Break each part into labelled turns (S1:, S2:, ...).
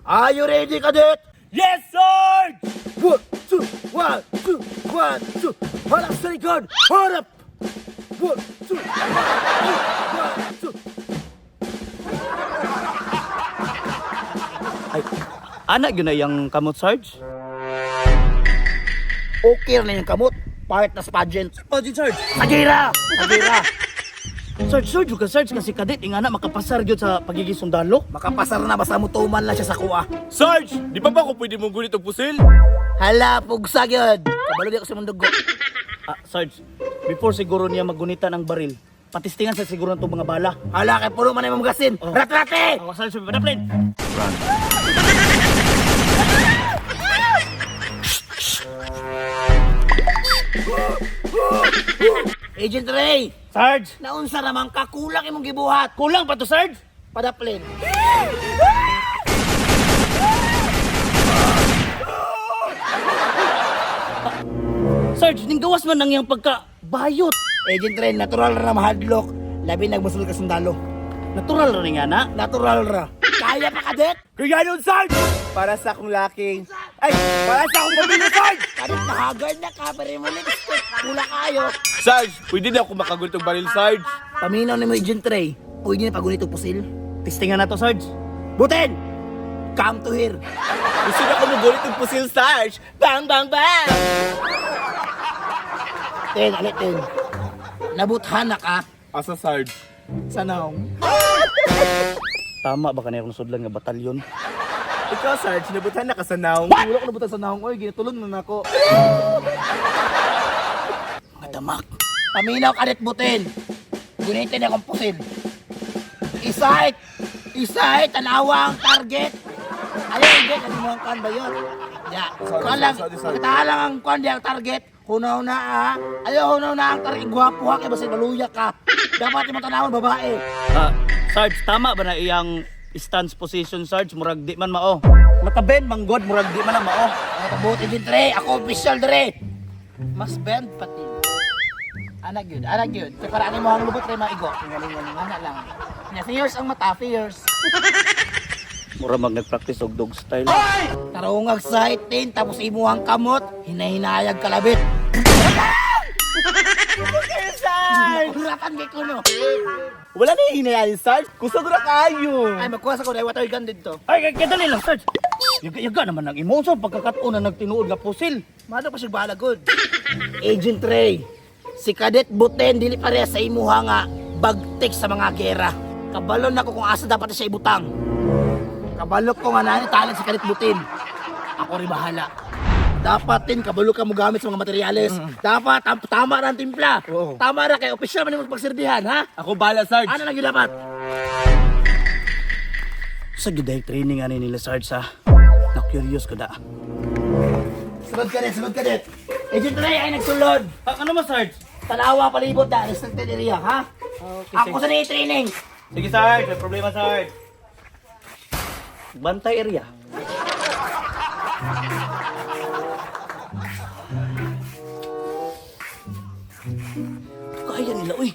S1: Are you ready, cadet?
S2: Yes, Sarge!
S1: 1, 2, 1, 2, 1, 2. Harap sa likod! Harap! 1, 2, 1, 2, 1, 2.
S2: Ay, anak yun na yung kamot, Sarge?
S1: Okay na yung kamot. Part na sa pageant.
S2: Pageant, Sarge!
S1: Sagira! Sagira!
S2: Sarge, Sarge, ka Sarge, kasi kadet, ingana makapasar yun sa pagiging sundalo.
S1: Makapasar na basta mo tuman lang siya sa kuha.
S3: Sarge, di pa ba ako pwede mong gunit og pusil?
S1: Hala, pugsa yun. Kabalo di ako sa mundog ko.
S2: Ah, Sarge, before siguro niya maggunita ng baril, patistingan sa siguro ng itong mga bala.
S1: Hala, kay puro man ay mamagasin.
S2: Oh.
S1: Ratrate!
S2: Ako, Sarge, padaplin!
S1: Agent Ray,
S2: Sarge!
S1: naunsa naman ka, kulang imong gibuhat.
S2: Kulang pa to, Sarge!
S1: Padaplin.
S2: Sarge, ninggawas man ang iyang pagka-bayot.
S1: Agent Ray, natural ra na mahadlok. Labi nagmusul ka sundalo.
S2: Natural rin nga na.
S1: Natural ra. Kaya pa, kadet?
S3: Kaya yun, Sarge! Para sa akong laking... Ay! Para sa akong pamilya, Sarge!
S1: Kadet, nahagard na ka, pero mo lipstick. Kula kayo.
S3: Sarge, pwede na ako makagunit og baril, Sarge.
S1: Paminaw ni mo, Agent Ray. Pwede na pagunit og pusil.
S2: Tistingan na to, Sarge.
S1: Butin! Come to here.
S3: Gusto na ako mugunit og pusil, Sarge. Bang, bang, bang!
S1: Ten, alit, ten. Nabuthan na ka.
S3: Asa, Sarge?
S1: Sa naong.
S2: Tama ba kanina kung sudlan nga batalyon?
S3: Ikaw, Sarge, nabutan na ka sa naong.
S4: Wala ko nabutan sa naong oy, ginatulon na nako.
S2: Mga damak.
S1: Paminaw, kadet, butin. Gunitin akong pusil. Isait! Isait! Tanawa ang target! Ayaw, hindi. Kasi mo ang kan ba yun? Ya. Kuan lang.
S3: Sorry, sorry.
S1: Kataan lang ang kuan di ang target. Hunaw na ah. Ayaw, hunaw na ang target. Gwapo ha, kaya basta maluya ka. Dapat yung tanawon babae.
S2: Ah, Sarge, tama ba na iyang stance position, Sarge? Murag di man mao. Makaben, manggod, murag di man na mao.
S1: Ay, kabuti din, Dre. Ako official, Dre. Mas bend pati. Anak yun, anak yun. Kaya para ano mo ang lubot, Dre, maigo. Galing-galing, anak lang. Nya, fierce ang mata, fierce.
S2: Mura mag nag-practice og dog style.
S1: Tarungag sa itin, tapos imuhang kamot, hinahinayag kalabit. Hurapan kay kuno.
S3: Wala na yung hinayain, Sarge. Kusog na kayo.
S1: Ay, magkuha sa ko, dahil water gun dito.
S2: Ay, kay dali lang, Sarge. Yaga, yaga naman ang imo sa pagkakatuon na nagtinuod nga pusil.
S1: Mano pa siya balagod. Agent Ray, si Cadet Buten dili pareha sa imuha nga bagtik sa mga gera. Kabalon nako kung asa dapat siya ibutang. Kabalo ko nga nani talent si Cadet Butin. Ako rin bahala. Dapat din kabalo ka mo gamit sa mga materyales. Dapat tama ra ang timpla.
S3: Oo.
S1: Tama ra kay opisyal man imong pagserbihan, ha?
S3: Ako bala, Sarge.
S1: Ano lang yun dapat?
S2: Sa gyud training ani nila, Sarge, ha. Na-curious ko da.
S1: Sulod ka din, sulod ka din. Agent Ray ay nagsulod.
S2: Ah, ano mo, Sarge?
S1: Tanawa palibot na restricted area, ha?
S2: Okay,
S1: Ako sa training.
S2: Sige, Sarge. May problema, Sarge. Bantay area. Kaya nila, uy.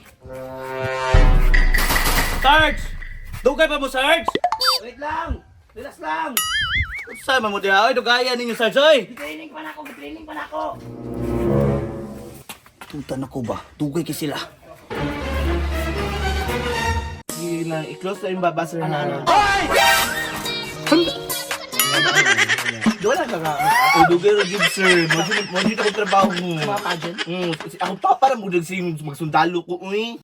S2: Sarge! Dugay pa mo, Sarge!
S1: Wait lang. Relax lang.
S2: Saan mo diha? Oy, dugayan ninyo, Sarge, oy!
S1: Training pa na ako, training pa na ako.
S2: Tuta na ko ba? Dugay kay sila.
S3: Sige lang, i-close na yung baba, sir.
S1: Ano, ano?
S3: Wala ka nga. O, dugay ra gyud, sir. Mo jud ako trabaho.
S1: Mga pageant.
S3: Ako pa para mo sing magsundalo ko, uy.